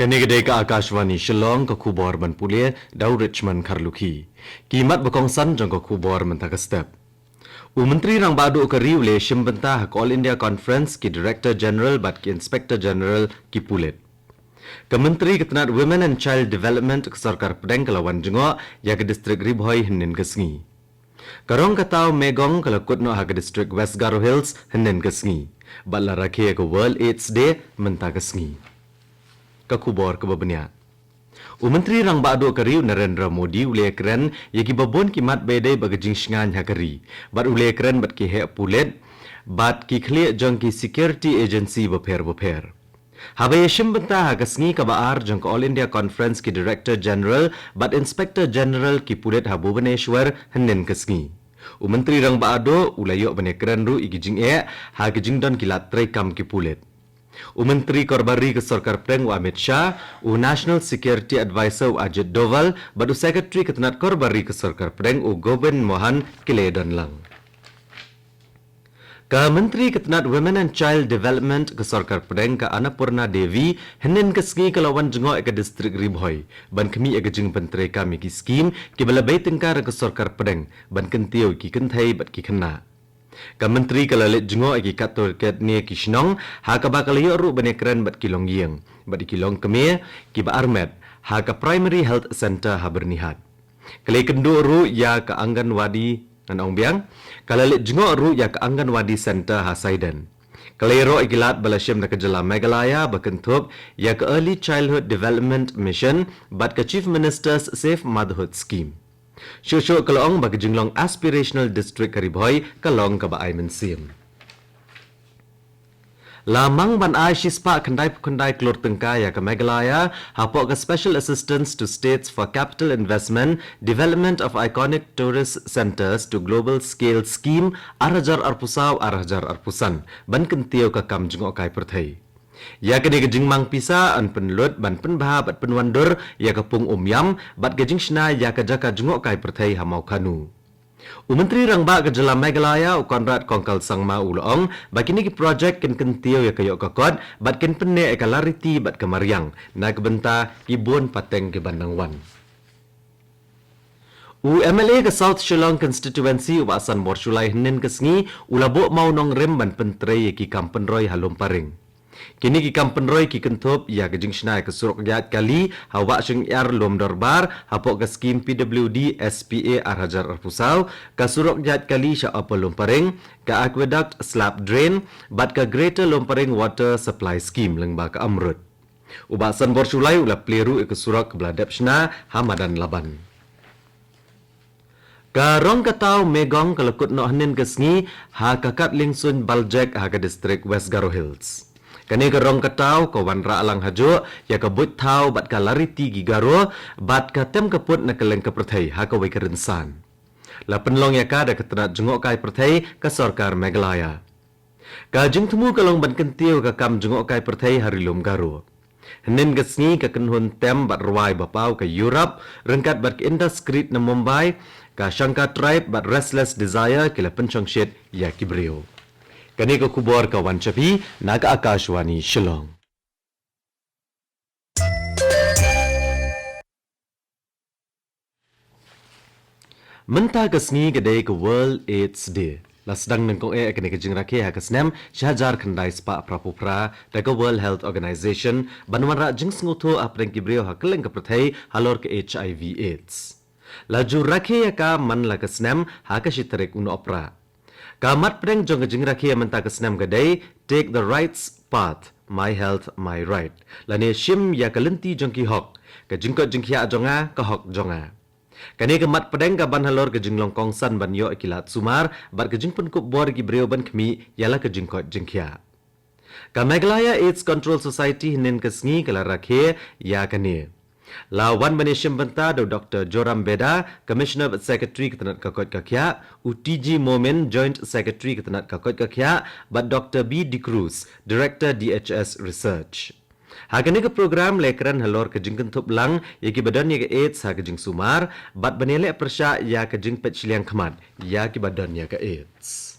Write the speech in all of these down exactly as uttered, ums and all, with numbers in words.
Kane ka dei ka Akashvani Shillong, ka khubor ban pule da u Richmond Kharlukhi. Ki mat ba kongsan jong ka khubor mynta ka step. U Myntri Rangbah Duh ka ri u la shim bynta ha ka All India Conference ki Director General bad ki Inspector General ki pulit. Ka Myntri ka tnat Women and Child Development ka Sorkar Pdeng ka la wan jngoh ïa ka District Ri Bhoi hynnin ka sngi. Ka rong ka taw Megong ka la kut noh ha ka District West Garo Hills hynnin ka sngi. Bad la rakhe ïa ka World AIDS Day mynta ka sngi. Ka khubor kaba bniah. U Myntri Rangbah Duh ka ri u Narendra Modi u la kren ïa kiba bun ki mat ba dei bad ka jingshngaiñ ha ka ri. Bad u la kren bad ki heh pulit bad ki khlieh jong ki security agency bapher bapher. Haba ïa shim bynta ha ka sngi kaba ar jong ka All India Conference ki Director General bad Inspector General ki pulit ha Bhubaneswar hynnin ka sngi. U Myntri Rangbah Duh u la ïoh ban ïa kren ruh ïa ki jingeh ha ki jingdon ki lad treikam ki pulit. U Myntri Korbari ka Sorkar Pdeng u Amit Shah, u National Security Advisor u Ajit Doval bad u Secretary ka tnat Korbari ka Sorkar Pdeng u Govind Mohan ki la don lang. Ka Myntri ka tnat Women and Child Development ka Sorkar Pdeng ka Annapurna Devi hynnin ka sngi ka la wan jngoh ïa ka District Ri Bhoi ban khmih ïa ka jingpyntreikam ïa ki skim kiba la bei tyngka da ka Sorkar Pdeng ban kyntiew ïa ki kynthei bad ki khynnah. Ka Myntri ka la leit jngoh ïa ki katto katne ki shnong ha kaba ka la ïoh ruh ban ïa kren bad ki longïing bad ki longkmie kiba armet ha ka Primary Health Centre ha Byrnihat. Ka la ïakynduh ruh ïa ka Anganwadi, ngan ong biang, ka la leit jngoh ruh ïa ka Anganwadi Centre ha Saiden. Ka la ïaroh ïa ki lad ba la shim na ka jylla Meghalaya ba kynthup ïa ka Early Childhood Development Mission bad ka Chief Minister's Safe Motherhood Scheme. Shuh shuh ka la ong ba ka jinglong Aspirational District ka Ri Bhoi ka long kaba ai mynsiem. La mang ban ai shispah khyndai phew khyndai klur tyngka ïa ka Meghalaya hapoh ka Special Assistance to States for Capital Investment, Development of Iconic Tourist Centres to Global Scale Scheme ar hajar arphew saw ar hajar arphew san ban kyntiew ka kam jngohkai pyrthei. Ïa kane ka jingmang pisa yn pynlut ban pynbha bad pynwandur ïa ka pung Umiam bad ka jingshna ïa ka jaka jngohkai pyrthei ha Mawkhanu. U Myntri Rangbah ka jylla Meghalaya u Conrad Kongkal Sangma u la ong ba kine ki projek kin kyntiew ïa ka ïoh ka kot bad kin pynneh ïa ka lariti bad ka mariang na ka bynta ki bun pateng kiban nang wan. U M L A ka South Shillong Constituency u Bah Sanbor Shullai hynnin ka sngi u la buh mawnongrim ban pyntrei ïa ki kam pynroi ha Lumparing. Kine ki kam pynroi ki kynthup ïa ka jingshna ïa ka surok ïaid kali ha Wahshyngiar Lumdorbar hapoh ka skim P W D S P A ar hajar arphew saw, ka surok ïaid kali sha Upper Lumparing, ka aqueduct slab drain bad ka Greater Lumparing Water Supply Scheme lyngba ka AMRUT. U Bah Sanbor Shullai u la plie ruh ïa ka surok kaba la dep shna ha madan Laban. Ka rong ka taw Megong ka la kut noh hynnin ka sngi ha ka Katlingsuin Baljek ha ka District West Garo Hills. Kane ka rong ka taw ka wanrah lang hajuh ïa ka buit thaw bad ka lariti ki Garo bad ka tem ka put na kylleng ka pyrthei ha kawei ka rynsan. La pynlong ïa ka da ka tnat jngohkai pyrthei ka Sorkar Meghalaya. Ka jingthmu ka long ban kyntiew ka kam jngohkai pyrthei ha Ri Lum Garo. Hynnin ka sngi ka kynhun tem bad rwai ba paw ka Europe ryngkat bad ka Indus Creed na Mumbai, ka Shankar Tribe bad Restless Desire ki la pynshongshit ïa ki briew. Kane ka khubor ka wan sha phi na ka Akashvani Shillong. Mynta ka sngi ka dei ka World AIDS Day. La sdang nyngkong eh kane ka jingrakhe ha ka snem shi hajar khyndai spah phra phew phra da ka World Health Organization ban wanrah jingsngewthuh hapdeng ki briew ha kylleng ka pyrthei halor ka H I V AIDS. La ju rakhe ïa ka man la ka snem ha ka shi tarik u Nohprah. Ka mat pdeng jong ka jingrakhe mynta ka snem ka dei Take the Right's Path, My Health, My Right. Lane shim ïa ka lynti jong ki hok, ka jingkoit jingkhiah jong nga, ka hok jong nga. Kane ka mat pdeng ka ban halor ka jinglong kongsan ban ïoh ïa ki lad sumar bad ka jingpynkup bor ïa ki briew ban khmih ïa la ka jingkoit jingkhiah. Ka Meghalaya AIDS Control Society hynnin ka sngi ka la rakhe ïa kane. La wan ban ïashim bynta da u Doctor Joram Beda, Commissioner bad Secretary ka tnat ka koit ka khiah, u T G Momin, Joint Secretary ka tnat ka koit ka khiah, bad Doctor B D'Cruz, Director D H S Research. Ha kane ka program la kren halor ka jingkynthup lang ïa kiba don ïa ka AIDS ha ka jingsumar bad ban ïaleh pyrshah ïa ka jingpeit shiliang khmat ïa kiba don ïa ka AIDS.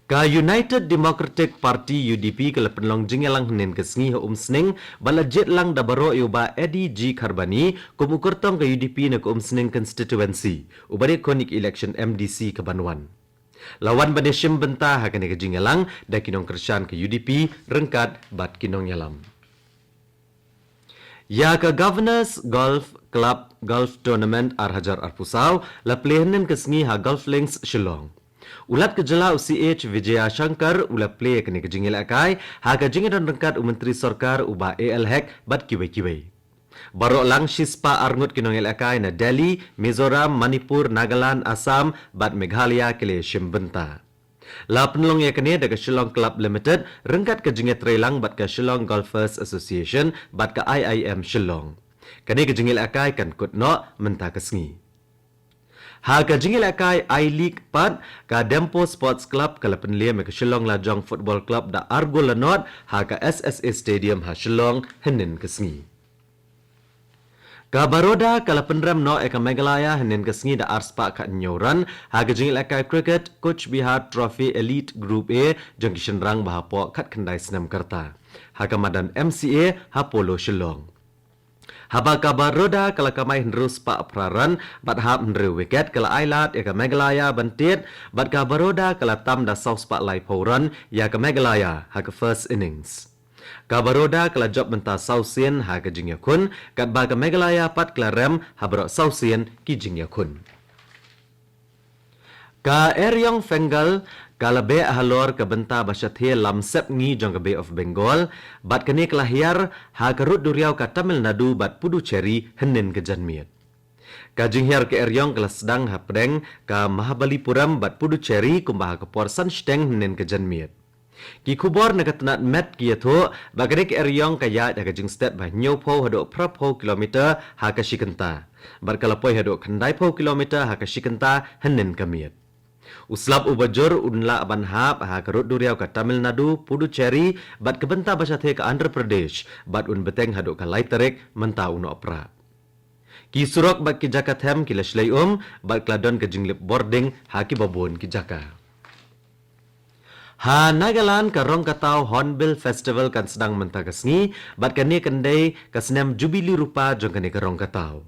Ka United Democratic Party, U D P, ka la pynlong jingïalang hynnin ka sngi ha Umsning, ba la jied lang da baroh ïa u Bah Eddie G Kharbani kum u kyrtong ka U D P na ka Umsning constituency, u ba dei khun ïa ka election M D C ka ban wan. La wan ban ïashim bynta ha kane ka jingïalang da ki nongkyrshan ka U D P ryngkat bad ki nongïalam. Ïa ka Governors Golf Club Golf Tournament ar hajar arphew saw la plie hynnin ka sngi ha Golf Links Shillong. U Lat ka jylla u C H Vijayashankar u la plie ïa kane ka jingïalehkai ha ka jingïadon ryngkat u Myntri Sorkar u Bah A L Hek bad kiwei kiwei. Baroh lang shispah arngut ki nongïalehkai na Delhi, Mizoram, Manipur, Nagaland, Assam bad Meghalaya ki la ïashim bynta. La pynlong ïa kane da ka Shillong Club Limited ryngkat ka jingïatreilang bad ka Shillong Golfers Association bad ka I I M Shillong. Kane ka jingïalehkai kan kut noh mynta ka sngi. Ha ka jingïalehkai I-League pat, ka Dempo Sports Club ka la pynliem ïa ka Shillong Lajong Football Club da ar gol la nod ha ka S S A Stadium ha Shillong hynnin ka sngi. Ka Baroda ka la pynrem noh ïa ka Meghalaya hynnin ka sngi da arspah khathynñiew run ha ka jingïalehkai cricket Cooch Behar Trophy Elite Group A jong ki shynrang ba hapoh khatkhyndai snem ka rta ha ka madan M C A ha Polo Shillong. Haba ka Baroda ka la kamai hynriewspah phra run bad hap hynriew wicket, ka la ailad ïa ka Meghalaya ban tied, bad ka Baroda ka la tam da sawspah laiphew run ïa ka Meghalaya ha ka first innings. Ka Baroda ka la jop mynta saw sien ha ka jingïakhun, katba ka Meghalaya pat ka la rem ha baroh saw sien ki jingïakhun. Ka eriong Fengal ka la beh halor ka bynta ba shathie lam sepngi jong ka Bay of Bengal, bad kane ka la hiar ha ka rud duriaw ka Tamil Nadu bad Puducherry hynnin ka janmiet. Ka jinghiar ka eriong ka la sdang hapdeng ka Mahabalipuram bad Puducherry kumba ha ka por san shiteng hynnin ka janmiet. Ki khubor na ka tnat met ki ïathuh ba kane ka eriong ka ïaid ha ka jingsted ba hynñiewphew haduh phraphew kilometer ha ka shi kynta, bad ka la poi haduh khyndaiphew kilometer ha ka shi kynta hynnin ka miet. U slap uba jur un lah ban hap ha ka rud duriaw ka Tamil Nadu, Puducherry bad ka bynta ba shathie ka Andhra Pradesh, bad un bteng haduh ka lai tarik mynta u Nohprah. Ki surok bad ki jaka them ki la shlei um, bad ka la don ka jinglip bording ha kiba bun ki jaka. Ha Nagaland, ka Rong Kataw Hornbill Festival kan sdang mynta ka sngi, bad kane kan dei ka snem Jubili Rupa jong kane ka Rong Kataw.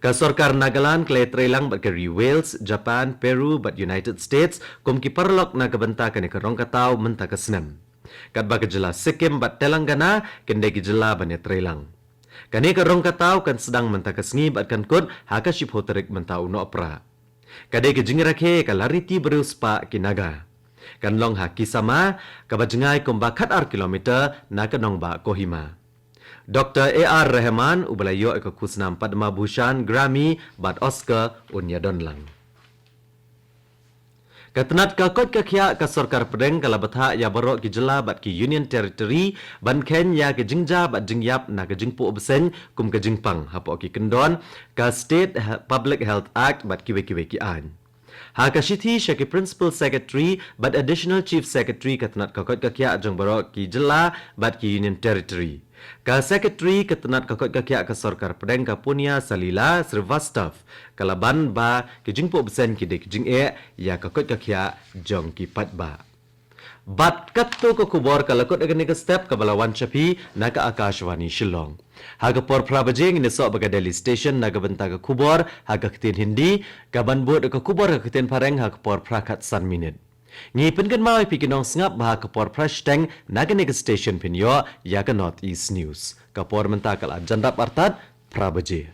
Ka sorkar Nagaland ka la ïatreilang bad ka ri Wales, Japan, Peru bad United States kum ki paralok na ka bynta kane ka Rong Kataw mynta ka snem. Katba ka jylla Sikkim bad Telangana kin dei ki jylla ban ïatreilang. Kane ka Rong Kataw kan sdang mynta ka sngi bad kan kut ha ka shiphew tarik mynta u Nohprah. Ka dei ka jingrakhe ïa ka lariti briew spah ki Naga. Kan long ha Kisama, kaba jngai kumba khatar kilometer na ka nongbah Kohima. Doktor A R Rahman, uba la ïoh ïa ka khusnam Padma Bhushan, Grammy bad Oscar un ïadon lang. Ka tnat ka koit ka khiah ka sorkar pdeng ka la bthah ïa baroh ki jylla bad ki Union Territory ban kheiñ ïa ka jingjia bad jingïap na ka jingpuh bseiñ kum ka jingpang hapoh ki kyndon ka State He-, Public Health Act bad kiwei kiwei ki aiñ. Ha ka shithi sha ki Principal Secretary bad Additional Chief Secretary ka tnat ka koit ka khiah jong baroh ki jylla bad ki Union Territory, ka Secretary ka tnat ka koit ka khiah ka sorkar pdeng ka Punya Salila Srivastava ka la ban ba ki jingpuh bseiñ ki dei ki jingeh ïa ka koit ka khiah jong ki paidbah. Bad katto ka khubor ka la kut ha kane ka step kaba la wan sha phi na ka Akashvani Shillong. Ha ka por phra baje ngin ïasoh bad ka Delhi Station na ka bynta ka khubor ha ka ktien Hindi, kaban bud ka khubor ha ka ktien Phareng ha ka por phra khatsan minit. Ngi pynkynmaw ïa phi ki nongsngap ba ha ka por phra shiteng na kane ka station phin ïoh ïa ka North East News. Ka por mynta ka la jan dap artat phra baje.